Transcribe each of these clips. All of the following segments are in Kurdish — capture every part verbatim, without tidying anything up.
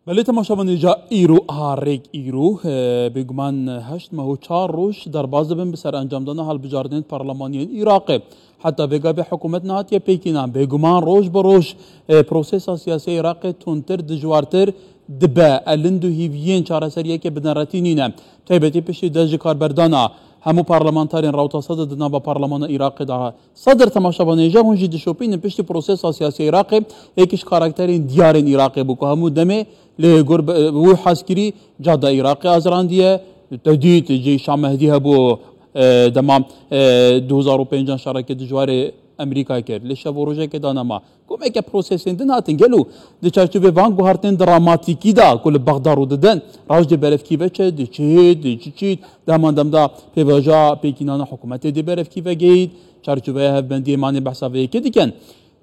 Belê temaşevanê ca îro a rêk îro, e, bêguman heşt meh û çar roj derbas dibin bi ser encamdana hilbijartinên parlemaniyên Iraqê. Heta vêga bê hikûmet nehatiye pêkînan. Bêguman roj bi roj, e, prosesa siyasî ya Iraqê tundtir, dijwartir dibe. Elind û hîviyên çareseriyeke bineretî nîne. Taybetî piştî dest ji kar berdana hemû parlamenterên rewta Sedr di nava parlemana Iraqê de Sedir temaşevanê ji hûn jî dişopînin piştî prosesa siyasî ya Iraqê, yekî ji karakterên diyarên Iraqê bû ku hemû demê lê gor bi, wî hezkirî cada Iraqê azirandiye. Tedît jî Şah Mehdî hebû, e, dema, e, du hezar û pêncan şereke dijwarê Amerîka kir. Lê şev û rojeke da nema. Komeke prosesên din hatin gelo di çarçovê van guhartên dramatîkî de ku li Bexda rû didin, roj dê berevkî veçe, di çi, di çi çît, di heman dem de pêvaja pêkînana hikûmetê dê berevkî vegehît. Çarçoveya hevbendiyê manê behsa vê yekê dikin.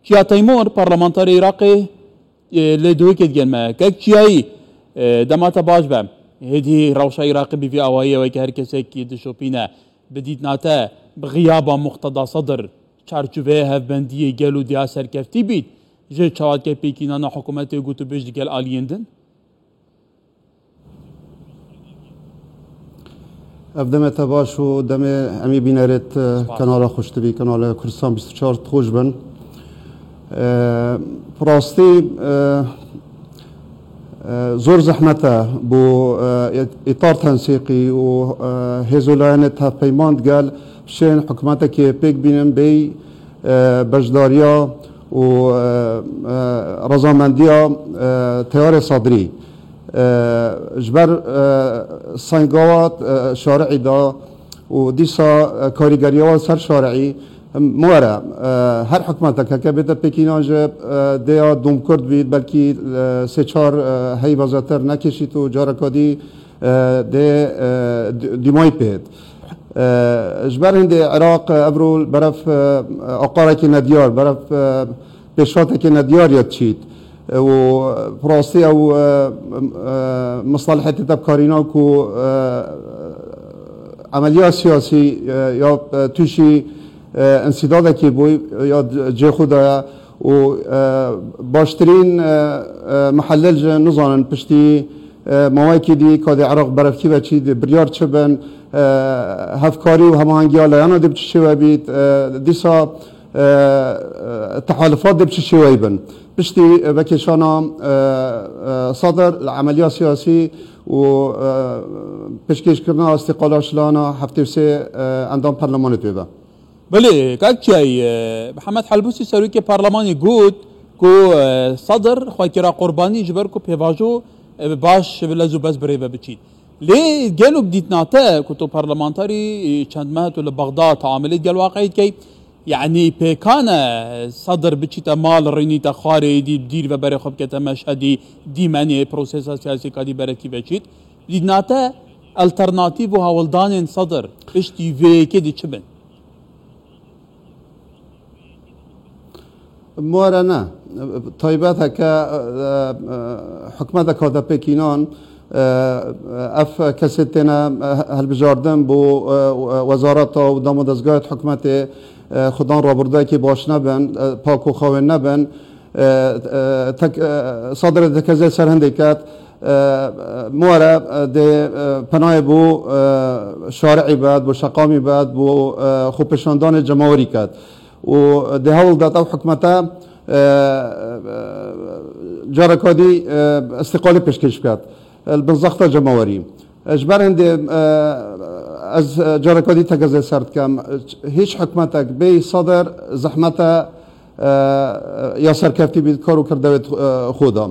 Çiya Teymur, parlamenterê Iraqê, e, lê duhekê dikin me. Kek Çiyayî, e, dema te baş be. Hêdî rewşa Iraqê bi vî awayî ye weke her kesekî dişopîne. Bi dîtina te, bi xiyaba Muqteda Sedr, çarçoveya hevbendiyê gelo diya serkeftî bît ji çawatke pêkînana hikûmetê û gotûbêj digel aliyên din? Ev demê te baş û demê em ê bînerêt, e, Spas. Kanala Xweştivî, kanala Kurdistan bîst û çar xweş bin. E, bi rastî, e, e, zor zehmet e bo, e, ît-, îtar tensîqî û, e, hêz û layenê hevpeyman digel şên hikûmetekê pêk bînin bêy e, beşdariya û, e, e, rezamendiya, e, teyarê Sadrî. E, ji ber, e, sengawa, e, şari'î da û dîsa, e, karîgeriya wan ser şari'î, em, were, e, her hikûmetek heke bête pêkînan ji, e, dêya domkurt bît, belkî, e, sê çar, e, heyva zetir nekişît û careka dî, e, dê, e, dî-, dîmayî pêt. E, ji ber hindê Iraq, e, evro berev, e, aqarekî nediyar, berev, e, pêşhatekî nediyar ya çît. E, û, e, bi rastî ew, e, e, misalehê tê tevkarîna ku, e, emeliya siyasî, e, ya, e, tûşî, e, însîdadekî bû ya cê xwe daye û, e, baştirîn, e, e, muhellil ji nizanin piştî, e, mawekî dî ka dê Iraq berevkî ve çî dê biryar çi bin, e, hevkarî û hemahengiya leyana dê bi çi şêwe bît, e, dîsa, e, e, tehalifat dê bi çi şêweyî bin. Piştî, e, vekêşana, e, e, Sadr li emeliya siyasî û, e, pêşkêşkirina îstîqala şilana heftê û sê, e, endam perlemanê tê ve. Belê, kak Çiyayî, e, Mihemed Helbûsî serokê parlemanê got ku, e, Sedr xwekira qurbanî ji ber ku pêvajo, e, baş bi lez û bez bi rê ve biçît. Lê gelo bi dîtina te ku tu parlamenterî, e, çend meh tu li Bexda teamelê gel waqeyî dikey, yanî pêkan e Sedr biçîte mal, rînîte xwarê, dî dîr ve berê xwe bikete Meşhedî, dîmenê prosesa siyasî kadî berekî veçît. Bi dîtina te alternatîf û hewldanên Sedr piştî vê yekê dî çi bin? More ne. Taybet heke, e, e, hikûmeteka de pêkînan, e, ev kesê têne, e, hilbijardin bo, e, wezareta û dam û dezgahê hikûmetê, e, xudan raburdayekî baş nebin, e, pak û xawên nebin. E, e, tek, e, Sadrê tekezê ser hindê ket, e, e, Muwere, e, dê, e, penayê bû, e, şari'î bet, bû şeqamî bet, bû, e, xwepêşandanê cemawerî ket. Û dê hewl dat ew hikûmete, e, e, careka dî, e, îstîqalê pêşkêş biket. Li bin zexta cemawerî. Ji ber hindê, e, ez, e, careka dî tekezê ser dikim. Hîç hikûmetek bêyî Sadr zehmete, e, ya serkeftî bî kar û kirdewêt, e, xwe da.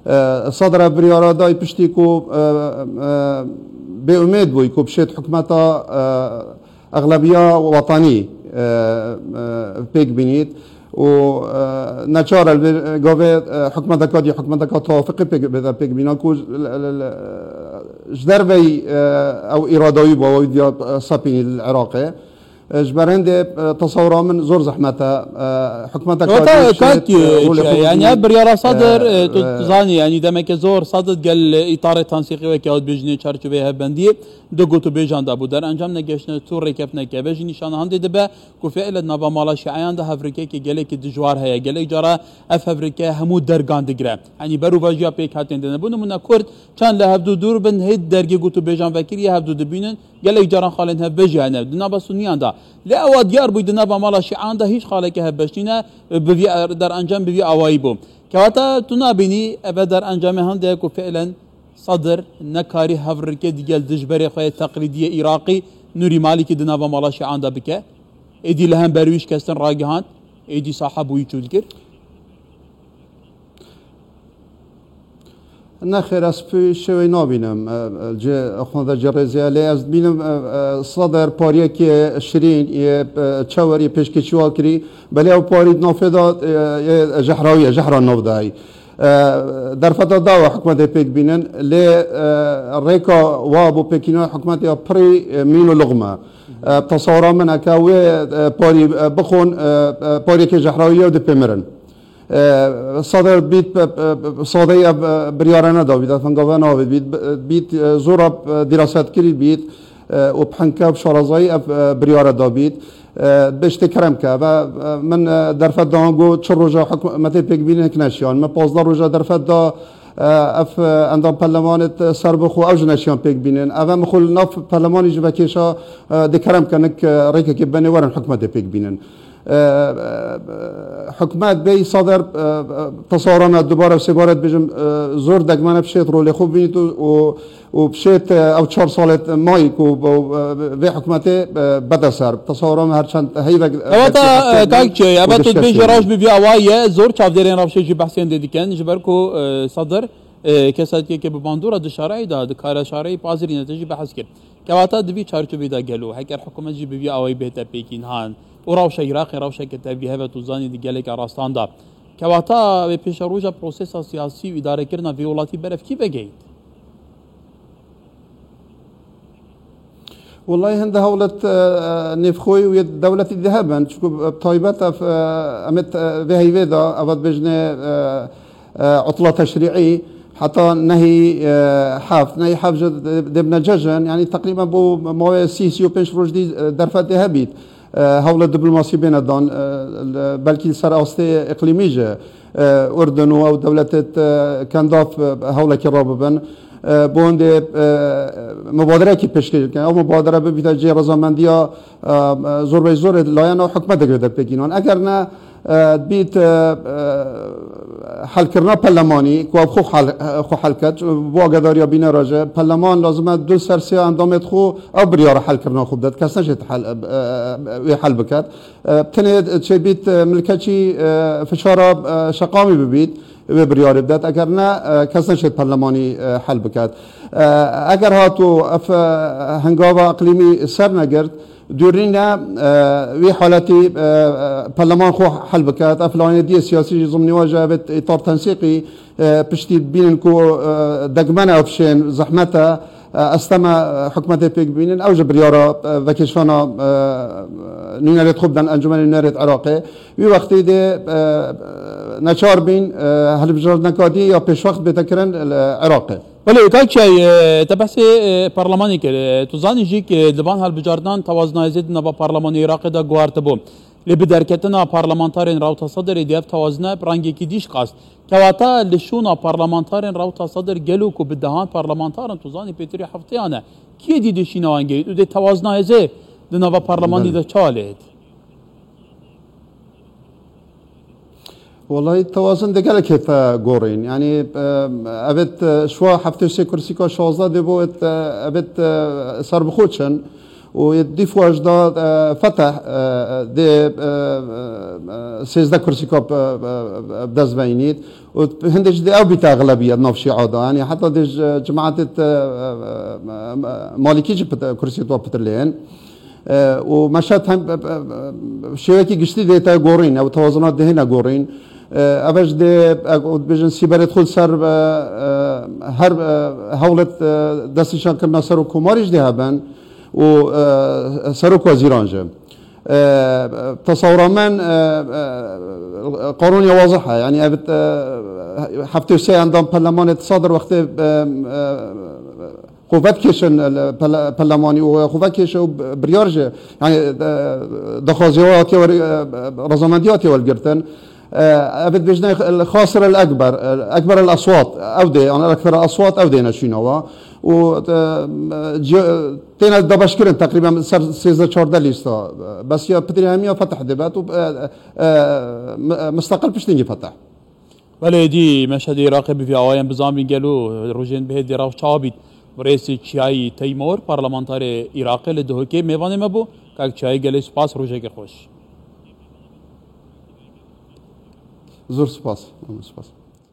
E, Sadr ev biryara dayî piştî ku, e, e, bêumêd bûyî ku bi şêt hikûmeta, e, exlebiya wetanî, e, e, pêk bînît û, e, neçar el vê gavê, e, hikûmeteka dî, hikûmeteka tewafiqî pêk, bêde pêk bîna ku l-, l-, l-, ji derveyî, e, ew îrada wî bi awayî diya, e, sepînî li Iraqê. E, ji ber hindê, e, tesewira min zor zehmet e. E, hikûmeteke Wata dî şêt, kak, e, rolê xwe yani bibîne. Ev biryara Sadir, E, e, tu e, zanî, yani demeke zor Sadir gel îtarê tansîqî weke ew dibêjinê çarçoveyê hevbendiyê du gotûbêjan de bû. Derencam negeştine tu rêkeftineke ve jî nîşana hindê dibe ku fiilen nava mala şiayan de hevrikekê gelekî dijwar heye. Gelek cara ev hevrike hemû dergan digire. Yanî berovajiya pêkhatên de ne. Bo nimûne Kurd çend li hevdû dûr bin, hê dergê gotûbêjan vekirî ye, hevdû dibînin. Gelek caran xalên hevbej jî hene di nava Suniyan de. Lê ewa diyar bû di nava mala Şian de hîç xaleke hevbej nîne, bi vî derencam bi vî awayî bû. Kewata tu nabînî eve derencamê hinde ye ku fiilen Sedir nekarî hevrikê digel dijberê xwe yê teqlîdî yê Iraqî Nûrî Malîkî di nava mala Şian de bike. Êdî li hember wî şikestin ragihand, êdî saha bûyî çûl kir. Nexêr, ez pê şêwê nabînim, e, e, cê, xwende cê rêzê ye, lê ez dibînim, e, e, Sedir pariyekê şirîn, yê, e, çewer, yê pêşkêşî wa kirî, belê ew parî di navê de, e, yê jehrawî ye, jehra nav dayî. E, derfeta dawa hikûmetê pêk bînin, lê, e, rêka wa bo pêkîna hikûmetê ya pirî, e, mîn û luxme. E, tesewira min e ke wê, e, parî, e, bixwin, e, e, pariyekê jehrawî ye û dê pê mirin. E, Sedir bît, e, e, sadeyî ev, e, biryare nedabît, ev hingave nabît, bît, bît, e, zor e, e, dîraset kirî bît, e, û bi hinke û bi şarazayî ev, e, biryare dabît. E, bê ji te kerem ke, ve, e, min, e, derfet da, got çi roja hikûmetê pêk bînin hinek neşiyan. Min pazdeh roja derfet da, e, ev, e, endam perlemanê te ser bixwe, ew jî neşiyan pêk bînin. Ev em xwe li nav perlemanî jî vekêşa, e, dê kerem ke nik, e, rêkekê benê werin hikûmetê pêk bînin. E, e, hikûmet bêyî Sedir, e, e, tesewira me dubare û sêbare dibêjim, e, zor degmene bişêt rolê xwe bibînît û, û, û bişêt, e, ew çar salê mayî ku, e, vê hikûmetê, e, bete ser. Tesewira me her çend heyvek, Ewa belkî ta, heftê e, kak çi, ewa tu dibêjî rewş bi vî awayî ye, zor çavdêrên rewşê jî behsên dê dikin, ji ber ku, e, Sedir, e, kesayetiyeke bi bandora di şareyê de, dikare şareyê pazirîne te jî behs kir. Kewata di vî çarçovê de gelo, heger hikûmet jî bi vî awayî bihête pêkînhan û rewşa Iraqê rewşeke tevlîhev e, tu zanî di geleke rastan de. Kewata wê pêşeroja prosesa siyasî û îdarekirina vê welatî berev kî vegehît? Wellahî hinde hewlet, e, e, nêvxweyî û yê dewletî dihebin, çunku bi taybet ev, e, em ê, e, vê heyvê de, ev dibêjinê, e, e, utla teşrî'î, heta nehî, e, heft, nehî heft jî dê-, dêbine cejin, yanî teqrîben bo mawê sî, sî û pênc roj dî, e, derfetê hebît. E, hewle diplomasî bêne dan, e, li, belkî li ser astê îqlîmî jî, e, Urdun û ew dewletê, e, kendav, e, hewlekî rabibin. E, bo hindê, e, mubaderekî pêşkêş bikin. Ew mubadere bibîte cihê rezamendiya, e, e, zor bey zorê layena hikûmetê girê derpêkînan. Eger ne, e, bît, e, e, helkirina perlemanî, ku ev xwe hel, xwe hel ket, bo agahdarîya bînera jî, perleman lazim e du ser sê endamê xwe ev biryara helkirina xwe bidet. Kes neşêt hel, e, e, wê hel biket. E, tenê çêbît, e, milkeçî, e, fişara, e, şeqamî bibît, wê biryarê bidet. Eger ne, e, kes neşêt perlemanî, e, hel biket. E, eger hatu ev, e, hengava iqlîmî ser negirt, dûr nîne, e, wî haletî, e, e, perleman xwe hel biket. Ev layenê diyê siyasî jî zimnî we jî evê îtar tensîqî, e, piştî bînin ku, e, degmene ev şên zehmet e, e, esteme, e, hikûmetê pêk bînin, ew ji biryara, e, vekêşana, e, nûnerêt xwe biden Encûmenê Nûnerêt Iraqê. Wî wextî dê, e, neçar bîn, e, hilbijartineka dî ya pêşwext bête kirin li Iraqê. Belê, Kak Çiyayî, e, te behsê, e, parlemanê kir. E, tu zanî jî ku di van hilbijartinan tewazina hêzê di nava parlemanê Iraqê de guhartibû. Lê bi derketina parlamentarên Rewta Sedirê dê ev tewazine bi rengekî dî şikast. Kewata li şûna parlamentarên Rewta Sedir gelo ku bi dehan parlamentar in, tu zanî pêtirî hefteyan e. Kî yê dî dê şîna wan gehît û dê tewazina hêzê di nava parlemanî Belê. de çawa lê hêt? Wellahî tewazin de gelek hête gorîn. Yanî, e, evet, e, şwa heftê sê kursîka şazdeh dê bo, e, evet, e, serbixwe çin. û yê dîf wa jî da, e, Feteh, e, dê, e, e, e, sêzdeh kursîka bi, e, e, bi dest ve înît. Û hindê jî dê ew bîte exlebiyet nav Şîa da. Yanî heta dê ji cemaetê te, e, e, e, Malîkî jî pit-, kursiyê wa pitir lê yên. E, û Meşed hem, e, e, e, şêwekî giştî dê te gorîn, ew tewazina dê hêne gorîn. E, ev jî dê, e, dibêjin sîberê xwe li ser, e, e, her, e, hewlet, e, destnîşankirina serokkomarî jî dê hebin. û, e, serok wezîran jî. Tesewra min, e, e, qanûnê wazih e. Yanî ev, e, heftê û sê endam perlemanê di sadir wextê, e, e, xwe vedikêşin, e, pele-, perlemanî û xwe vekêşe û biryar jî, yanî, e, daxwazê we hatiye wer-, e, razamendî hatiye wergirtin. E, ev dibêjine el-xasir el-ekber, el-ekber el-eswat, ew dê, yani el-ekser el-eswat, ew dê neşîna wa. Û, e, ciya-, têne dabeşkirin teqrîben ser sêzdeh çardeh lîsta. Bes ya pitirî hemiya fetih dibet û, e, e, mi-, mustaqil piştî fetih. Belê êdî meşedê Iraqê bi vî awayên bizanbîn gelo rojên bihêt dê rew çawa bît. Birêz Çiyayî Teymur, parlamentarê Iraqê li Duhokê mêvanê me bû. Kak Çiyayî gelê spas, rojeke xweş. Zor spas. Spas.